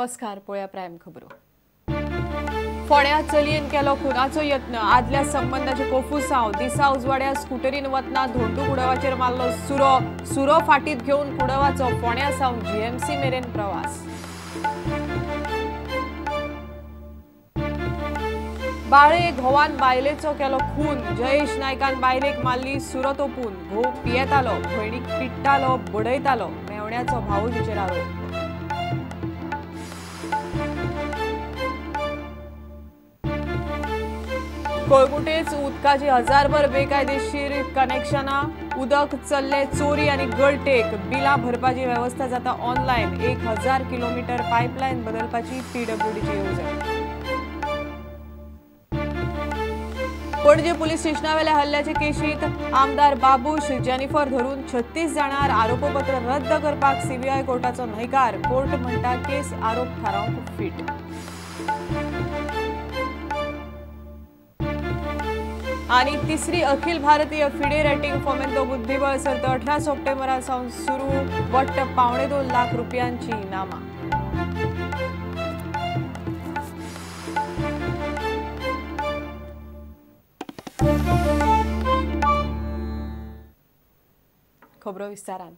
नमस्कार, पळया प्रायम खबरो. फोंड्या चलयेन केलो खुनाचो यत्न. आदल्या संबंदाचे कोफुसांव. दिसा उजवाड्या स्कुटरीन वतना धोंडू कुडवाचेर मारलो सुरो. सुरो फाटीत घेवन कुडवाचो फोंड्या सावन जीएमसी मेरेन प्रवास. बाळे घोवान बायलेचो केलो खून. जयेश नायकान बायलेक मारली सुरो तोपून. घोव पियेतालो, भयणीक पिट्टालो, बडयतालो. मेवण्याचो भावोजीचेर आरोप. कोळगुटेच उदकाची हजारभर बेकायदेशीर कनेक्शनां. उदक चल्ले चोरी आनी गळटेक. बिलां भरपाची वेवस्था जाता ऑनलायन. 1000 किलोमीटर पायपलायन बदलपाची पीडब्ल्यूडीची येवजण. पणजे पुलीस स्टेशनावेल्या हल्ल्याचे केशीत आमदार बाबूश जेनिफर धरून 36 जाणांर आरोपपत्र रद्द करपाक सीबीआय कोर्टाचो न्हयकार. कोर्ट म्हणटा केस आरोप थारावंक फिट. आणि तिसरी अखिल भारतीय फिडे रेटिंग फोमेंतो बुद्धिबळ सर्त 18 सप्टेंबरा सावन सुरू. वट्ट 1.75 लाख रुपयांची इनामां. खबरो विस्तारान.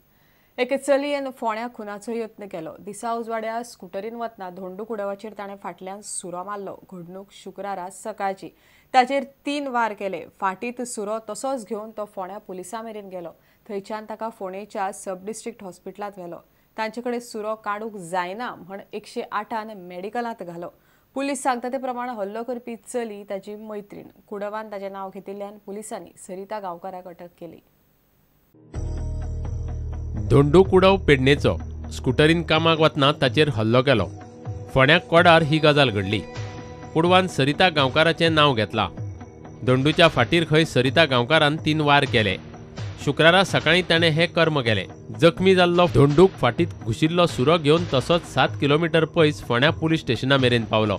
एके चलयेन फोंड्या खुनाचो यत्न केलो. दिसा उजवाड्या स्कुटरीन वतना धोंडू कुडवाचेर ताणें फाटल्यान सुरो मारलो. घडणूक शुक्रारा सकाळची. ताचेर 3 वार केले. फाटीत सुरो तसोच घेवन तो फोंड्या पुलिसां मेरेन गेलो. थंयच्यान ताका फोंडेच्या सब डिस्ट्रिक्ट हॉस्पिटलांत व्हेलो. तांचे कडेन सुरो काडूंक जायना म्हण 108 मेडिकलांत घालो. पुलीस सांगता ते प्रमाण हल्लो करपी चली ताची मैत्रीण. कुडवान ताचें नांव घेतिल्ल्यान पुलिसांनी सरिता गांवकाराक अटक केली. धोंडू कुडव पेडणेचो स्कुटरीन कामाक वतना ताचेर हल्लो केलो. फोंड्या कोडार ही गजाल घडली. कुडवान सरिता गांवकाराचें नांव घेतलां. धोंडूच्या फाटीर खंय सरिता गांवकारान 3 वार केले. शुक्रारा सकाळीं ताणें हें कर्म केलें. जखमी जाल्लो धोंडूक फाटीत घुशिल्लो सुरो घेवन तसोच 7 किलोमीटर पयस फोंड्या पुलीस स्टेशना मेरेन पावलो.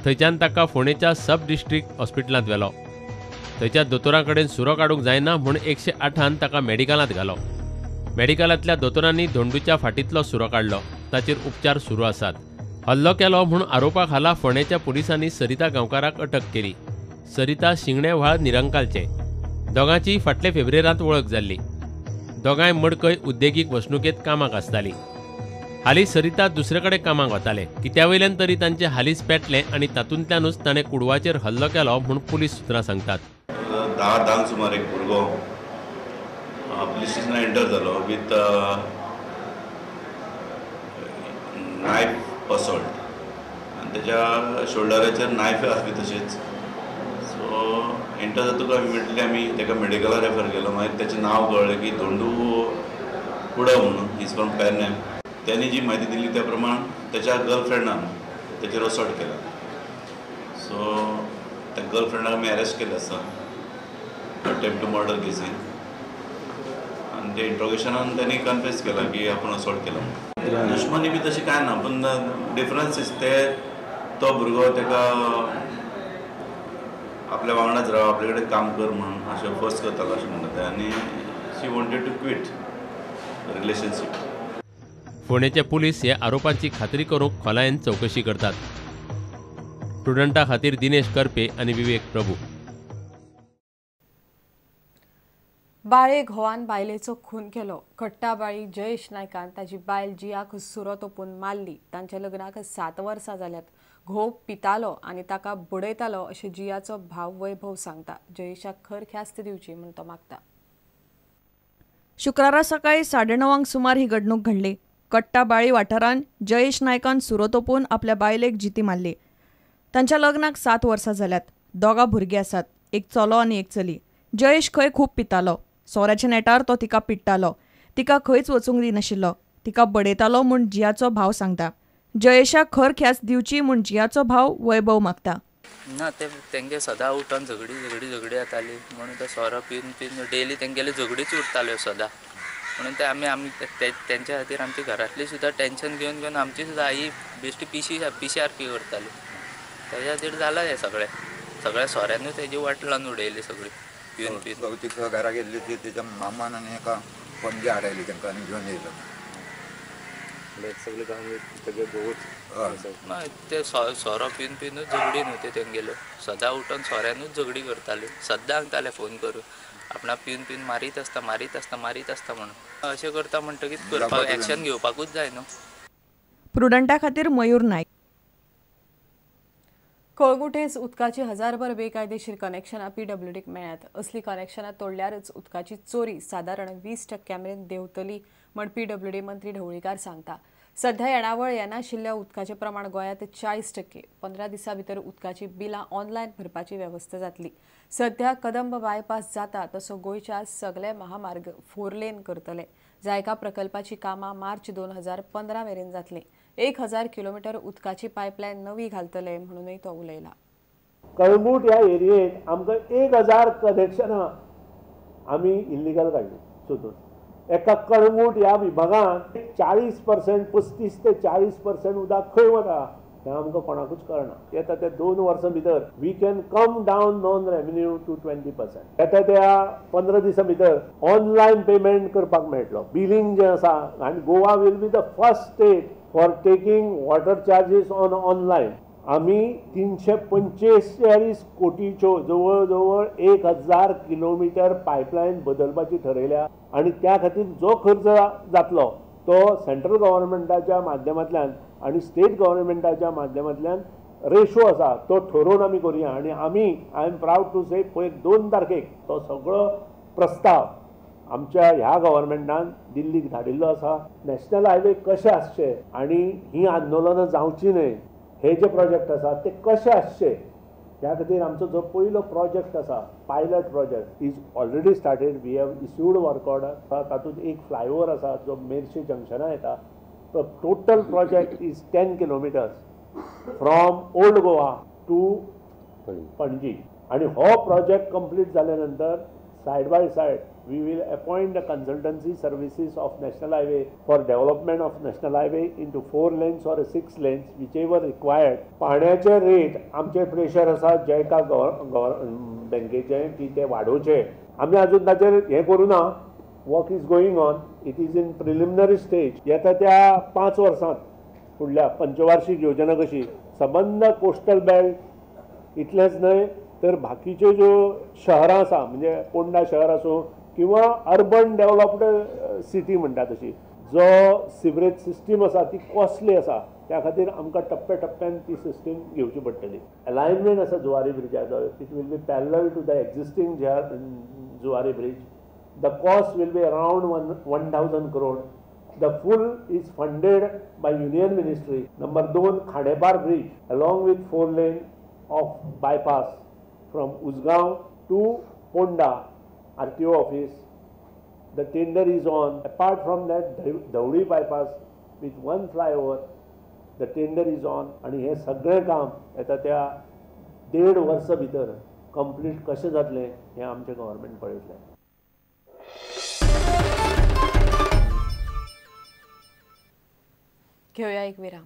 थंयच्यान ताका फोंडेच्या सब डिस्ट्रिक्ट हॉस्पिटलांत व्हेलो. थंयच्या दोतोरां कडेन सुरो काडूंक जायना म्हूण 108 ताका मेडिकलांत घालो. मेडिकलांतल्या दोतोरांनी धोंडूच्या फाटींतलो सुरो काडलो. ताचेर उपचार सुरू आसात. हल्लो केलो म्हूण आरोपा खाला फोंडेच्या पुलिसांनी सरिता गांवकाराक अटक केली. सरिता शिंगणे व्हाळ निरंकालचे. दोगांची फाटले फेब्रेरांत वळख जाल्ली. दोगांय मडकय उद्देगीक वसणुकेंत कामाक आसताली. हालीं सरिता दुसरे कडेन कामाक वतालें. कित्या वयल्यान तरी तांचें हालींच पेटलें आनी तातूंतल्यानूच ताणें कुडवाचेर हल्लो केलो म्हूण पुलीस सुत्रां सांगतात. 10:10 सुमार एक भुरगो पुलीस स्टेशनार एंटर जालो विथ नायफ असॉल्ट आनी तेच्या शोल्डराचेर नायफ आसली तशीच. सो एंटर जातकच इमिडिएटली आमी ताका मेडिकलार रेफर केलो. मागीर तेचें नांव कळ्ळें की धोंडू कुडव म्हणून, is from Pernem. तेणी जी म्हायती दिली त्या प्रमाण तेच्या गर्लफ्रेंडान तेचेर असॉल्ट केला. सो त्या गर्लफ्रेंडाक आमी अरेस्ट केलें आसा अटेम्प्ट टू मर्डर केसीन. आनी ते इंट्रोगेशनान त्यांनी कन्फेस केला की आपण असॉल्ट केला. दुश्मनी बी तशी कांय ना, पूण डिफरन्स is ते तो भुरगो ताका आपल्या वांगडाच राव, आपले कडेन काम कर म्हणून अशें फोर्स करतालो अशें म्हणटा ते. आनी she wanted to quit relationship. फोंडेचे पुलीस हे आरोपांची खात्री करूंक खोलायेन चवकशी करतात. स्टुडंटा खातीर दिनेश करपे आनी विवेक प्रभू. बाळे घोवान बायलेचो खून केलो. खट्टाबाळी जयेश नायकान ताची बायल जियाक सुरो तोपून मारली. तांच्या लग्नाक 7 वर्सां जाल्यात. घोव पितालो आनी ताका बडयतालो अशें जियाचो भाव वैभव सांगता. जयेशाक खर ख्यास्त दिवची म्हूण तो मागता. शुक्रारा सकाळी 9:30 सुमार ही घडणूक घडली. कट्टाबाळी वाठारांत जयेश नायकान सुरो तोपून आपल्या बायलेक जिती मारली. तांच्या लग्नाक 7 वर्सां जाल्यात. दोगां भुरगीं आसात, एक चलो आनी एक चली. जयेश खंय खूब पितालो. सोऱ्याच्या नेटार तो तिका पिट्टालो. तिका खंयच वचूंक दिनाशिल्लो. तिका बडयतालो म्हूण जियाचो भाव सांगता. जयेशाक खर ख्यास्त दिवची म्हूण जियाचो भाव वैभव मागता. ना ते तेंगे सदां उठून झगडी झगडी झगडी जाताली म्हणून ते सोरो पिवन पिवन डेली तेंगेले झगडीच उरताल्यो सदां. म्हणून ते आमी आमी तेंच्या खातीर आमची घरांतली सुद्दां टेंशन घेवन घेवन आमची सुद्दां आई बेश्टी पिशी पिशारकी करताली. तेज्या खातीर जालां हें सगळें. सगळ्या सोऱ्यानूच तेजी वाट लावन उडयली सगळी पिवन पिवन. तिका घरा गेल्ली ती तेच्या मामान आनी एका पणजे हाडयली तांकां आनी घेवन येयलो. सगळे सगळे घोवच ना ते सोरो पिवन पिवनूच झगडी न्हू ते तेंगेल्यो सदां उठून सोऱ्यानूच झगडी करताले, सद्दां सांगताले फोन करून आपणा पिवन पिवन मारीत आसता मारीत आसता मारीत आसता म्हणून. अशें करता म्हणटकीच करपाक एक्शन घेवपाकूच जाय न्हू. प्रुडंटा खातीर मयूर नायक. कळंगुटेच उदकाची हजारभर बेकायदेशीर कनेक्शनां पीडब्ल्यूडीक मेळ्ळ्यात. असली कनेक्शनां तोडल्यारच उदकाची चोरी सादारण 20% मेरेन देंवतली म्हण पीडब्ल्यूडी मंत्री ढवळीकार सांगता. सध्या येणावळ येनाशिल्ल्या उदकाचें प्रमाण गोंयांत 40%. 15 दिसां भितर उदकाची बिलां ऑनलायन भरपाची वेवस्था जातली. सध्या कदंब बायपास जाता तसो गोंयच्या सगळे महामार्ग 4 लेन करतले. जायका प्रकल्पाची कामां मार्च 2015 मेरेन जातली. 1000 किलोमीटर उदकाची पायपलायन नवी घालतले म्हणूनय तो उलयला. कळंगूट ह्या एरियेत आमकां 1000 कनेक्शनां आमी इल्लिगल काडली सोदून. एका कळंगूट ह्या विभागांत 40% 35 ते 40% उदक खंय वता हें आमकां कोणाकूच कळना. येता त्या 2 वर्सां भितर we can come down non revenue to 20%. येता त्या 15 दिसां भितर ऑनलायन पेमेंट करपाक मेळटलो. बिलींग जें आसा आनी Goa will be the first state for taking water charges on online. आमी 345 कोटीच्यो जवळ जवळ 1000 किलोमिटर पायपलायन बदलपाची ठरयल्या आनी त्या खातीर जो खर्च जातलो तो सेंट्रल गव्हर्नमेंटाच्या माध्यमांतल्यान आनी स्टेट गव्हर्नमेंटाच्या माध्यमांतल्यान रेशो आसा तो ठरोवन आमी करुया. आनी आमी I am proud to say पयर 2 तारखेक तो सगळो प्रस्ताव आमच्या ह्या गव्हर्नमेंटान दिल्लीक धाडिल्लो आसा. नॅशनल हायवे कशे आसचे आनी ही आंदोलनां जावची न्हय हे जे प्रोजेक्ट आसा ते कशे आसचे ह्या खातीर आमचो जो पयलो प्रोजेक्ट आसा pilot project is already started. We have issued work order. तातूंत एक फ्लायओवर आसा जो मेरशे जंक्शना येता. तो total project is 10 kilometres from old Goa to Panaji. आनी हो प्रोजेक्ट कंप्लीट जाल्या नंतर side by side we will appoint the consultancy services of National Highway for development of National Highway into 4 lanes or 6 lanes, whichever required. पाण्याचे rate आमचे pressure आसा जयका बँकेचे की ते वाडोवचे. आमी अजून ताचेर हें करूं ना. Work is going on, it is in preliminary stage. येता त्या 5 वर्सांत फुडल्या पंचवार्षिक योजना कशी सबंद कोस्टल बेल्ट इतलेंच न्हय तर बाकीच्यो ज्यो शहरां आसा म्हणजे पोंडा शहर आसूं किंवा अर्बन डेव्हलप्ड सिटी म्हणटा तशी जो सिवरेज सिस्टीम आसा ती कॉस्टली आसा त्या खातीर आमकां टप्प्या टप्प्यान ती सिस्टीम घेवची पडटली. अलायनमेंट आसा Zuari ब्रिजाचो, it will be parallel to the existing Zuari bridge. The cost will be around 1000 crore. The full is funded by union ministry. Number 2, Khandepar bridge along with 4 lane of bypass from Usgao to Ponda RTO office. The tender is on. Apart from that, Dhawali bypass with 1 flyover, the tender is on. आनी हें सगळें काम येता त्या 1.5 वर्सां भितर complete कशें जातलें हें आमचें गव्हर्मेंट पळयतलें. घेवया एक विराम.